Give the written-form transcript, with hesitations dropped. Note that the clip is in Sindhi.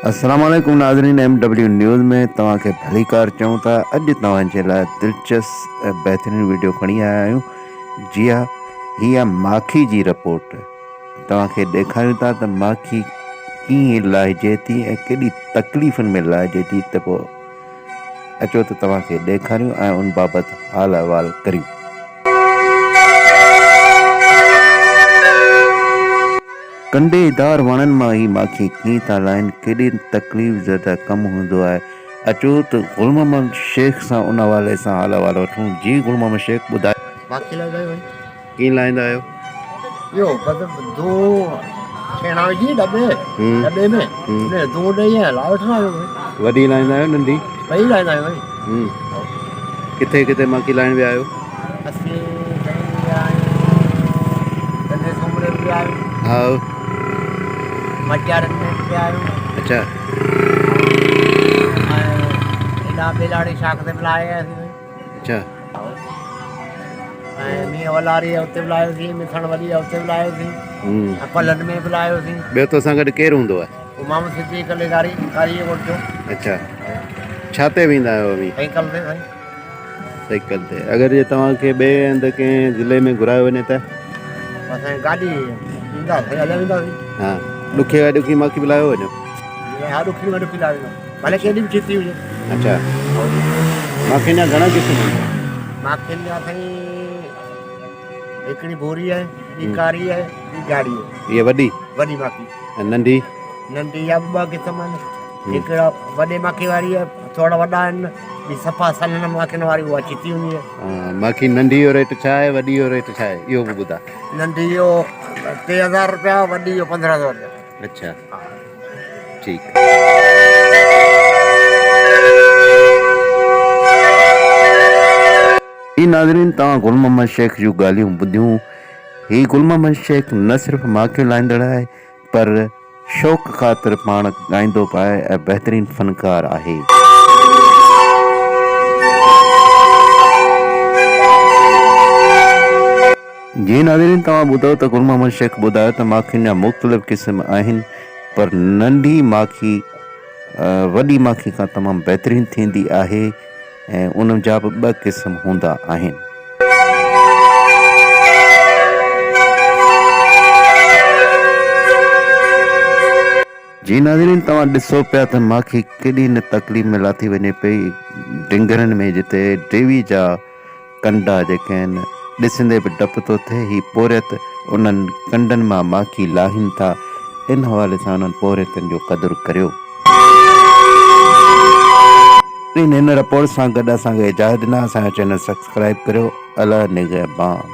السلام عليڪم ناظرين ايم ڊبليو نيوز ۾ توهان کي ڀليڪار چئون ٿا اڄ توهان جي لاء دلچسپ ۽ بهترين ويڊيو کڻي آيا آهيون جي ها هي آ ماکي جي رپورٽ توهان کي ڏيکاريون ٿا ته ماکي ڪيئن لاهجي ٿي ۽ ڪيڏي تڪليفن ۾ لاهجي ٿي ته پوء اچو ته توهان کي ڏيکاريون ۽ ان بابت حال احوال ڪريون. ڪنڊيدار وڻن مان هي ماکي ڪيئن ٿا لاهين، ڪيڏي تڪليف زده ڪم هوندو آهي. اچو ته گل محمد شيخ سان ان حوالي سان حال احوال وٺون. جي گل محمد شيخ ٻڌايو. ماکي لاهيندا آهيون ڀائي. ڪيئن لاهيندا آهيو؟ اهو بس دون ڇيڻا وجهي ڏٻي ڏٻي ۾ ان دون ڏئي ۽ لاهي وٺندا آهيون ڀائي. وڏي لاهيندا آهيو ننڍي؟ ٻئي لاهيندا آهيون ڀائي. ڪٿي ڪٿي ماکي لاهڻ ويا آهيو؟ اسين سائين ويا آهيون ٽنڊي سومري به ويا آهيون. ها. مٽيارين ۾ به ويا آهيون. اڇا. ۽ هيڏانهن ٻيلاڙي شاخ تي به لاهي آياسين سائين. اڇا. ۽ مينهن ولاري اتي به لاهيوسين، مٿڻ وڏي اتي به لاهيوسين ۽ پلن ۾ به لاهيوسين. ٻيو توسان گڏ ڪير هوندو آهي؟ امام صديق لغاري قاري ڳوٺ جو. اڇا. ڇا تي ويندا آهيو اوهين؟ سائيڪل تي سائين. سائيڪل تي. اگر جي توهان کي ٻئي هنڌ ڪنهن ضلعي ۾ گهرايو وڃي ته؟ بس سائين گاڏي ڏيندا سائين هليا وينداسين. ها ڏکي کان ڏکي ماکي به لاهيو وڃو. ها ڏکي کان ڏکي لاهيو وڃو ڀلي ڪيڏي به ڇتي هجي. اڇا ماکين جا گهڻا قسم آهن؟ ماکين جا سائين هڪڙي ڀوري آهي ٻي ڪاري آهي ٻي ڳاڙهي آهي. هيء وڏي؟ وڏي ماکي. ۽ ننڍي؟ ننڍي جا به ٻه قسم آهن هڪڙا وڏي ماکي واري آهي ٿورا وڏا آهن ٻي صفا سنهن ماکين واري اها ڇتي هوندي آهي. ماکي ننڍي جو ريٽ ڇا آهي وڏي جو ريٽ ڇا آهي اهو به ٻڌاء. ننڍي جو 3000 رپيا وڏي جو 1500 رپيا. اڇا ٺيڪ. جي ناظرين توهان گل محمد شيخ جون ڳالهيون ٻڌيون هي گل محمد شيخ نه صرف ماکيون لاهيندڙ آهي پر شوق خاطر پاڻ ڳائيندو به آهي ۽ بهترين فنڪار آهي. جي ناظرين توهان ٻڌو ته گل محمد شيخ ٻڌايو ته ماکين جا مختلف قسم آهن پر ننڍي ماکي وڏي ماکي کان تمام بهترين ٿيندي آهي ۽ ان جا به ٻه قسم هوندا آهن. جي ناظرين توهان ڏسو پيا ته ماکي ڪيڏي نه تڪليف ۾ لاٿي وڃي پئي ڊنگرن ۾ جتي ڊيوي جا ڪنڊا جيڪي آهن ڏسندي به ڊپ ٿو ٿئي هي پورهيت انهن ڪنڊن مان ماکي لاهين ٿا ان حوالي سان انهن پورهيتن جو قدر ڪريو. ناظرين هن رپورٽ سان گڏ اسان کي اجازت ڏنا اسان جو چينل سبسڪرائب ڪريو الله نگهبان.